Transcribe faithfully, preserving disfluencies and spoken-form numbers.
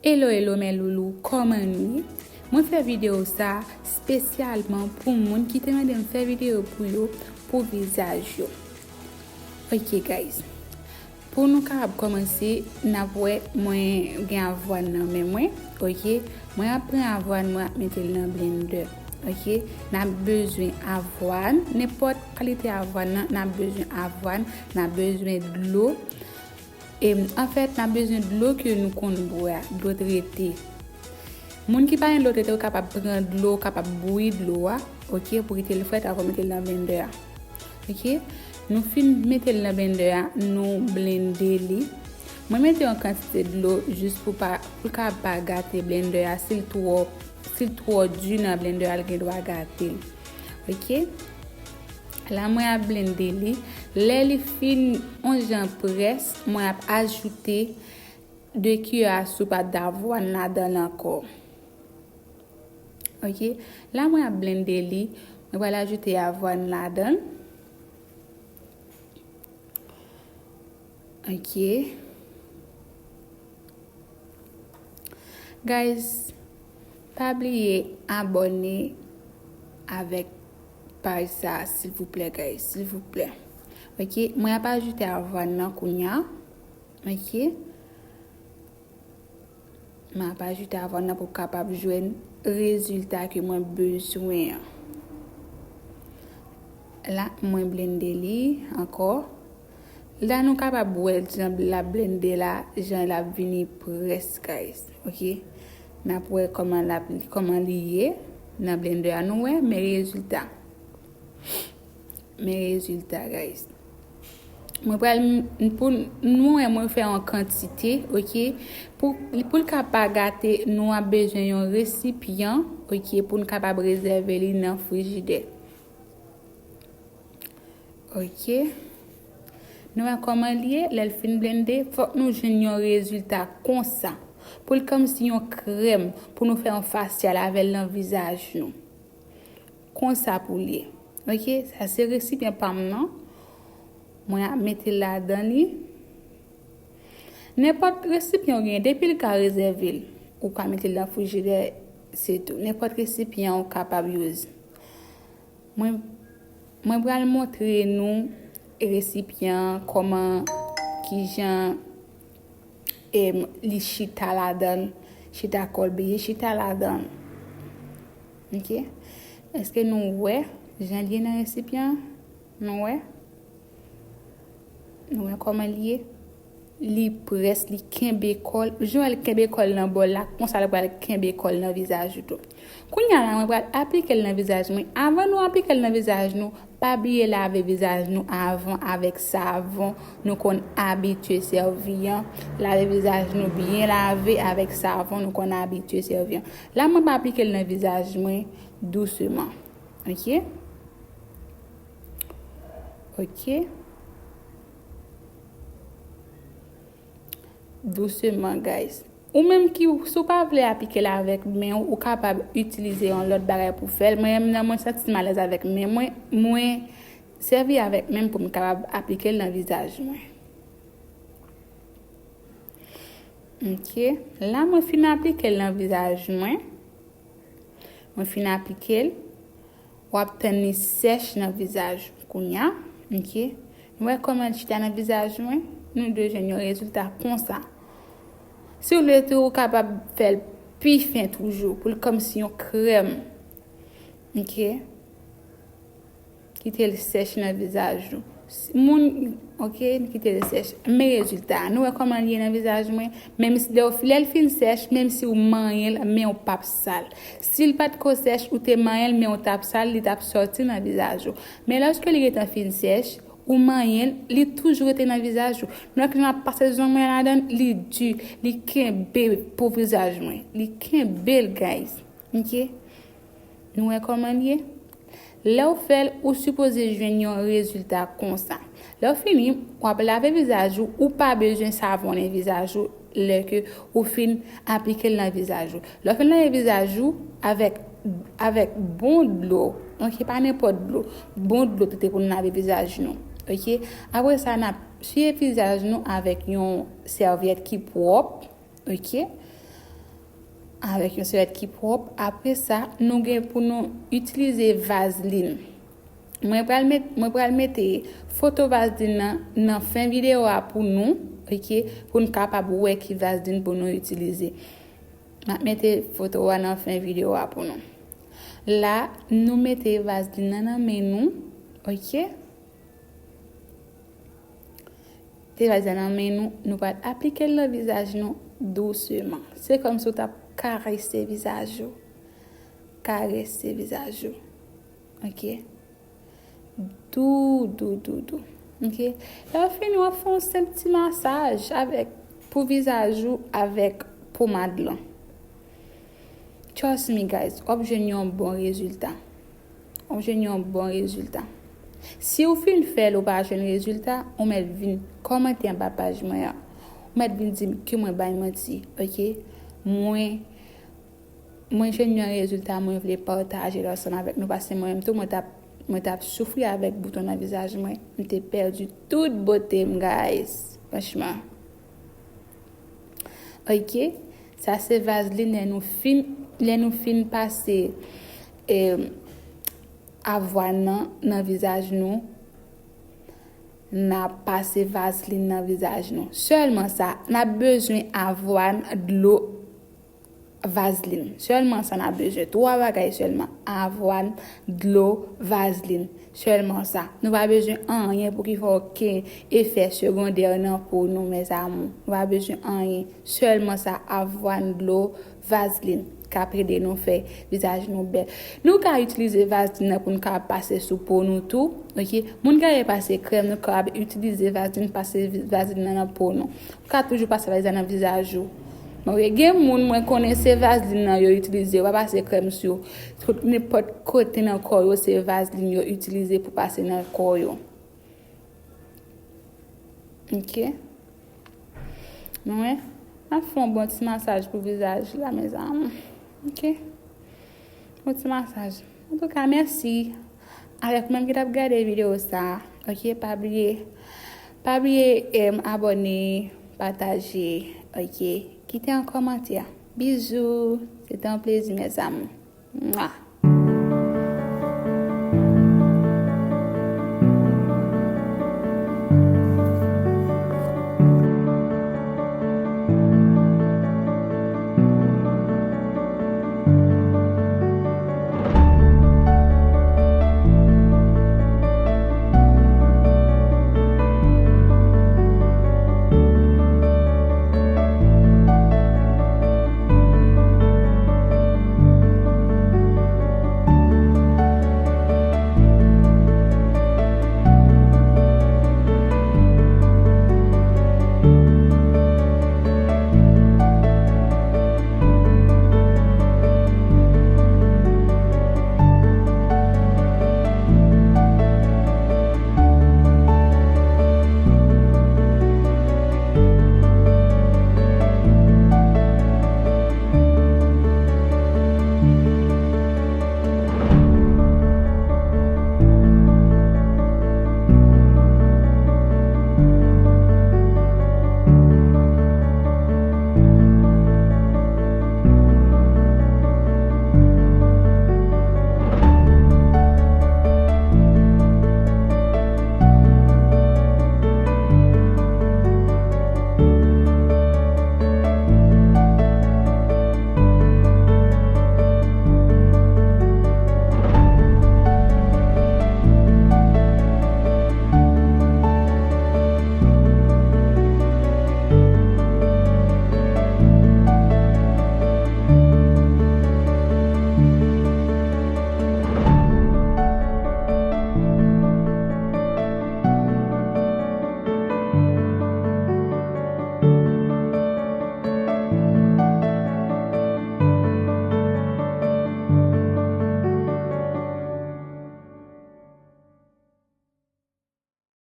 Hello, hello, mes loulous, kòman nou ye? Mwen fè videyo sa espesyalman pou moun ki te mande m fè videyo pou yo, pou vizaj yo. Ok, guys. Pou nou kapab kòmanse, n ap wè mwen gen avwàn nan men mwen, ok? Mwen ap pran avwàn, mwen ap mete l nan blender, ok? N ap bezwen avwàn, nenpòt kalite avwàn nan, n ap bezwen avwàn, n ap bezwen dlo. E, anfèt, n ap bezwen dlo ke nou konn bwè a, dlo trete. Moun ki pa gen dlo trete, ou kapab pran dlo, ou kapab bouyi dlo a, ok, pou kite l frèt avan w mete l nan blender a. Ok? Nou fin mete l nan blender a, nou blende li. Mwen mete yon kantite dlo jis pou pa, pou l ka pa gate blender a, si l twò, si l twò di nan blender a, l gen dwa gate l. Ok? La, mwen ap blende li. Lè li fin yon jan près, mwen ap ajoute de kiyè a soup a davwàn ladan l ankò. Ok? La, mwen ap blende li. Mwen pral ajoute avwàn ladan l. Ok. Guys, pa bliye abòne avèk paj sa, silvouplè, guys, silvouplè. Ok, mwen ap ajoute avwàn nan kounya. Ok. Mwen ap ajoute avwàn nan pou kapab jwenn rezilta ke mwen bezwen an. La, mwen blende li ankò. La, nou kapab wè jan l ap blende la, jan l ap vini près, guys. Ok? N ap wè kòman l ap, kòman li ye nan blender a. Nou wè, men rezilta. Men rezilta, guys. Mwen pral, pou nou wè, mwen fè yon kantite, ok? Pou, pou l ka pa gate, nou ap bezwen yon resipyan, ok, pou n kapab rezève li nan frijidè. Ok. Nou wè kòman l ye, lè l fin blende, fòk nou jwenn yon rezilta konsa. Pou l kòmsi yon krèm, pou nou fè yon fasyal avè l nan vizaj nou. Konsa pou l ye. Ok, sa se resipyan pa m nan. Mwen ap mete l ladan li. Nenpòt resipyan w gen, depi l ka rezève l, ou ka mete l nan frijidè, se tou. Nenpòt resipyan ou kapab use. Mwen, mwen pral montre nou resipyan an, kòman, kijan, em, li chita ladan l, chita kòlbeye, chita ladan l. Ok? Èske nou wè jan l ye nan resipyan an? Nou wè? Nou wè kòman l ye? Li près, li kenbe kò l. Jan l kenbe kò l nan bòl la, konsa l pral kenbe kò l nan vizaj ou tou. Kounye a la, mwen pral aplike l nan vizaj mwen. Avan nou aplike l nan vizaj nou, pa bliye lave vizaj nou avan avèk savon nou konn abitye sèvi an. Lave vizaj nou byen lave avèk savon nou konn abitye sèvi an. La, mwen pral aplike l nan vizaj mwen douseman. Ok? Ok. Douseman, guys. Ou menm ki, si w pa vle aplike l avèk men w, ou kapab itilize yon lòt bagay pou fè l. Mwen menm nan, mwen santi m alèz avèk men mwen, mwen sèvi avèk men m pou m kapab aplike l nan vizaj mwen. Ok. La, mwen fin aplike l nan vizaj mwen. Mwen fin aplike l. W ap tann li sèch nan vizaj ou kounye a. Ok. Nou wè kòman l chita nan vizaj mwen? Nou dwe jwenn yon rezilta konsa. Si w vle tou, ou kapab fè l pi fen toujou, pou l kòmsi yon krèm. Ok. Kite l sèch nan vizaj ou. S-, moun, ok, kite l sèch. Men rezilta a. Nou wè kòman l ye nan vizaj mwen? Menm si lè w, lè l fin sèch, menm si w manyen l, men w p ap sal. Si l pa t ko sèch, ou te manyen l, men w t ap sal, li t ap sòti nan vizaj ou. Men lòske li gentan fin sèch, ou manyen l, li toujou rete nan vizaj ou. Nou wè kijan l ap pase zong mwen ladan l, li di, li kenbe po vizaj mwen. Li kenbe l, guys. Ok? Nou wè kòman l ye? Lè w fè l, ou sipoze jwenn yon rezilta konsa. Lè w fini, w ap lave vizaj ou, ou pa bezwen savonnen vizaj ou lè ke ou fin aplike l nan vizaj ou. Lè w fin lave vizaj ou avèk, avèk bon dlo, ok, pa nenpòt dlo, bon dlo trete pou n lave vizaj nou, ok? Apre sa, n ap siye vizaj nou avèk yon sèvyèt ki pwòp, ok? Avèk yon sèvyèt ki pwòp. Apre sa, nou gen pou nou itilize vazlin. Mwen pral met, mwen pral mete foto vazlin nan nan fen videyo a pou nou, ok, pou n kapab wè ki vazlin pou nou itilize. M ap mete foto a nan fen videyo a pou nou. La, nou mete vazlin nan nan men nou, ok? Te vazlin nan men nou, nou pral aplike l nan vizaj nou douseman. Se kòmsi w t ap karese vizaj ou. Karese vizaj ou. Ok? Dou, dou, dou, dou. Ok? Lè w fini, w ap fè yon senp ti masaj avèk, pou vizaj ou avèk pomad lan. Trust me, guys, w ap jwenn yon bon rezilta. W ap jwenn yon bon rezilta. Si w fin fè l, ou pa jwenn rezilta, ou mèt vin kòmante anba paj mwen an. Ou mèt vin di m ke mwen bay manti, ok? Mwen, mwen jwenn yon rezilta, mwen vle pataje l ansanm avèk nou, paske mwen menm tou, mwen t ap, mwen t ap soufri avèk bouton nan vizaj mwen. M te pèdi tout bote m, guys. Franchman. Ok? Sa se vazlin lè nou fin, lè nou fin pase, eh, avwàn nan, nan vizaj nou. N ap pase vazlin nan vizaj nou. Sèlman sa, n ap bezwen avwàn, dlo, vazlin. Sèlman sa n ap bezwen. Twa bagay sèlman. Avwàn, dlo, vazlin. Sèlman sa. Nou pa bezwen anyen pou ki fè okenn efè segondè nan po nou, mes amours. Nou pa bezwen anyen. Sèlman sa, avwàn, dlo, vazlin k ap ede nou fè vizaj nou bèl. Nou ka itilize vazlin nan pou n ka pase sou po nou tou, ok? Moun ki renmen pase krèm, nou ka itilize vazlin, pase vi-, vazlin nan nan po nou. Ou ka toujou pase vazlin nan vizaj ou. Bon, gen moun mwen konnen se vazlin nan yo itilize, yo pa pase krèm sou yo. Tout, nenpòt kote nan kò yo, se vazlin yo itilize pou pase nan kò yo. Ok? Nou wè? N ap fè yon bon ti masaj pou vizaj la, mes amours. Ok? Bon ti masaj. Antouka, mèsi. Avèk ou menm ki t ap gade videyo sa, ok? Pa bliye, pa bliye, em, abòne, pataje, ok? Kite yon kòmantè. Bizou. Se te yon plezi, mes amours. Mwa.